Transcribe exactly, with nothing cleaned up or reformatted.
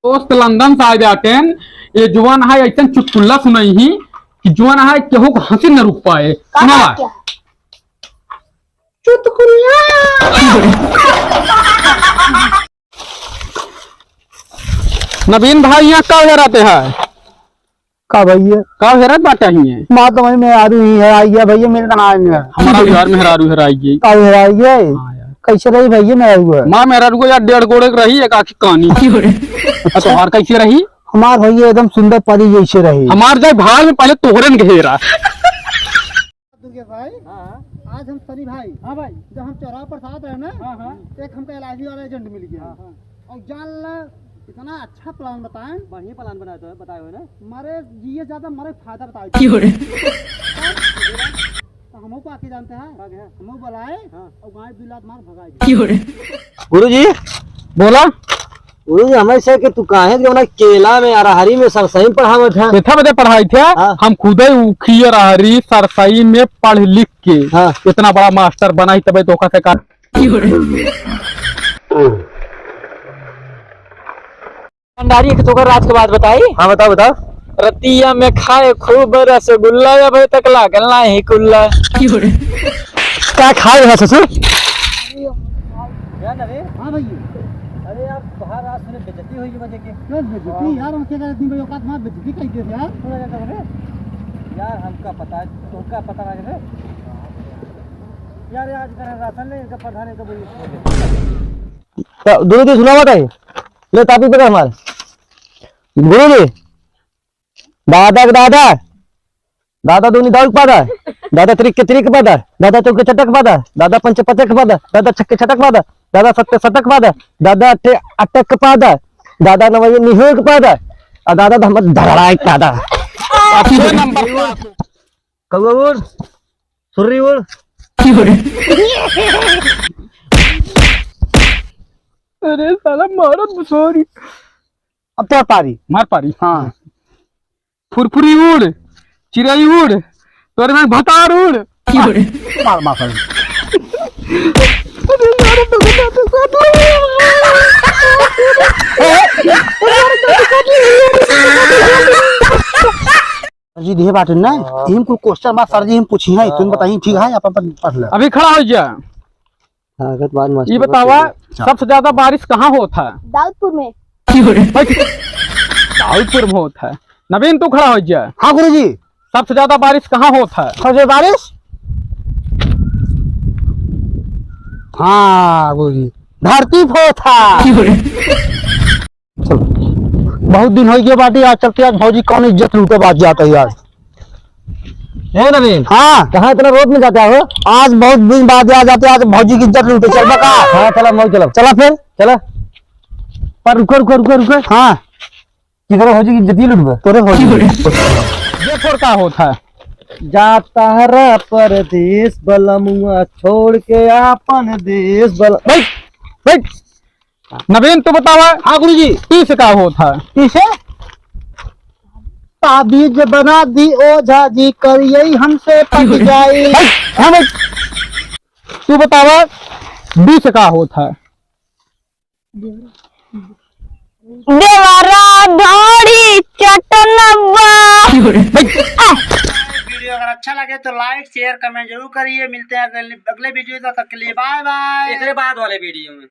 दोस्त लंदन से आए बाटेन, ये जुआन है ऐसन चुटकुल्ला सुनाई ही कि जुआन है केहू के हंसी न रुक पाए। का सुनावा। बात क्या? चुटकुल्ला। नवीन भाई, यहाँ का हेराते है? का भैया? का हेरत बाटे हिये? माँ तो वही मेहरारू ही हेराई है भैया, मिल ना आएंगे। हमारा भी यार मेहरारू हेराई गई। का हेराई है? हाँ यार। कैसे रही भैया मेहरारू है? माँ मेहरारू को यार डेढ़ गोड़े के रही, एक आँखी कानी। और तोहार कैसे रही? हमार भैया एकदम सुंदर परी जैसे रही। हमार जाए भाग में पहले तोहरन घेरा। दुर्गेश भाई, हाँ, हाँ। आज हम सनी भाई, हाँ भाई। जब हम चौराहा पर से आत रहे ना, हाँ, हाँ। एक हमका एल आई सी वाला एजेंट मिल गया। हाँ, हाँ। और जान ला, इतना अच्छा प्लान बताएं। बढ़िया प्लान बनाए तो है, बताए हुए ना। मरे जिए ज्यादा, मरे फायदा बताए। क्यों रे? तो हमहू को आके जानते हैं, हाँ, हाँ। हमहू बुलाए हाँ। और गाय दू लात मार भगाए दिए। क्यों रे? गुरुजी, बोला। गुरुजी, हमें से कि तू काहे के अपना केला में, अरहरी में, सरसई में पढ़ावत है? एथा बदे पढ़ाई थे, हाँ। हम खुदे उखी, अरहरी, सरसई में पढ़ लिख के हाँ। इतना बड़ा मास्टर बनाई, तबे तो ओका से का। भंडारी, एक तोकर रात के बात बताई। हाँ, बताओ, बताओ। रतिया में खाए खूब रसगुल्ला, अबे तक लागल नाही कुल्ला। का खाए है ससुर? क्या ना रे? हाँ भैया। अरे यार, तोहार रात सुने बेइज्जती होई के वजह के। क्या बेइज्जती यार, उनके का इतनी बड़ी औकात, मार बेइज्जती कही दे यार। सुना जाता है रे? यार, हमका पता है, तुमका पता ना रे। यार, आज का राशन ले, इनका प्रधान, इनका बोलिए। तो दोनों दिन सुना बताइए। ले, तापी पकड़ हमार। गुरुजी, दादा के दादा, दादा दूनी दाऊ के पादा, दादा त्रिक के त्रिक पादा, दादा चौक के चटक पादा, दादा पंच पचक पादा, दादा छक के छटक पादा, दादा सत के सटक पादा, दादा अठे अटक पादा, दादा नवैये निहोक पादा, आ दादा तो हम धड़ाई पादा। अच्छे नंबर। कौआ उड़, सुर्री उड़। अरे साला मारत बसोरी। अब तो पारी। मार पारी। हाँ। फुरफुरी उड़, चिरई उड़, तोरे में भतार उड़। मार, मार, मार। सर जी दिहे बाटे ना, हाँ। इम कुल क्वेश्चन बा सर जी, हम पूछी हैं, तुम हाँ। बताइए, ठीक है, आप अपन पढ़ लो। अभी खड़ा हो जा। हाँ, अगर बात मास्टर ये को बतावा, पूछ ले। सबसे ज्यादा बारिश कहाँ होत है? दाऊदपुर में। बैठ। दाऊदपुर में होत है। नवीन, तू खड़ा हो जा। हाँ गुरुजी। सबसे ज्यादा बारिश कहाँ होत है? सबसे बारिश? हाँ गुरुजी, धरती पे होत है। चलो, बहुत दिन हो गया बाटी, आज चलते, आज भौजी कौन इज्जत लूटे बात जाता है आज। ए नवीन, हाँ। कहाँ इतना रोड में जाता हो? आज बहुत दिन बाद आ जाते, आज भौजी की इज्जत लूटे, चल बका। हाँ, चला, मऊ चला। चला फिर। चला। पर रुको, रुको, रुको, रुको। हाँ। किधर भौजी की इज्जत ही लूटबे? तोरे भौजी। ये फोड़ का होत है? जाता है परदेश बलमुआ, छोड़ के आपन देश बल-, बैठ, बैठ। नवीन, तू बतावा। हाँ गुरुजी। तीस का होत है? तीस है? ताबीज बना दी ओझा जी, करिए हमसे पट जाई। हट, हाँ भाई। तू बतावा, बीस का होत है? देवरा धोड़ी चटनवा। वीडियो अगर अच्छा लगे तो लाइक, शेयर, कमेंट जरूर करिए। मिलते हैं अगले, अगले वीडियो, तब तक के लिए बाय बाय। एकरे बाद वाले वीडियो में।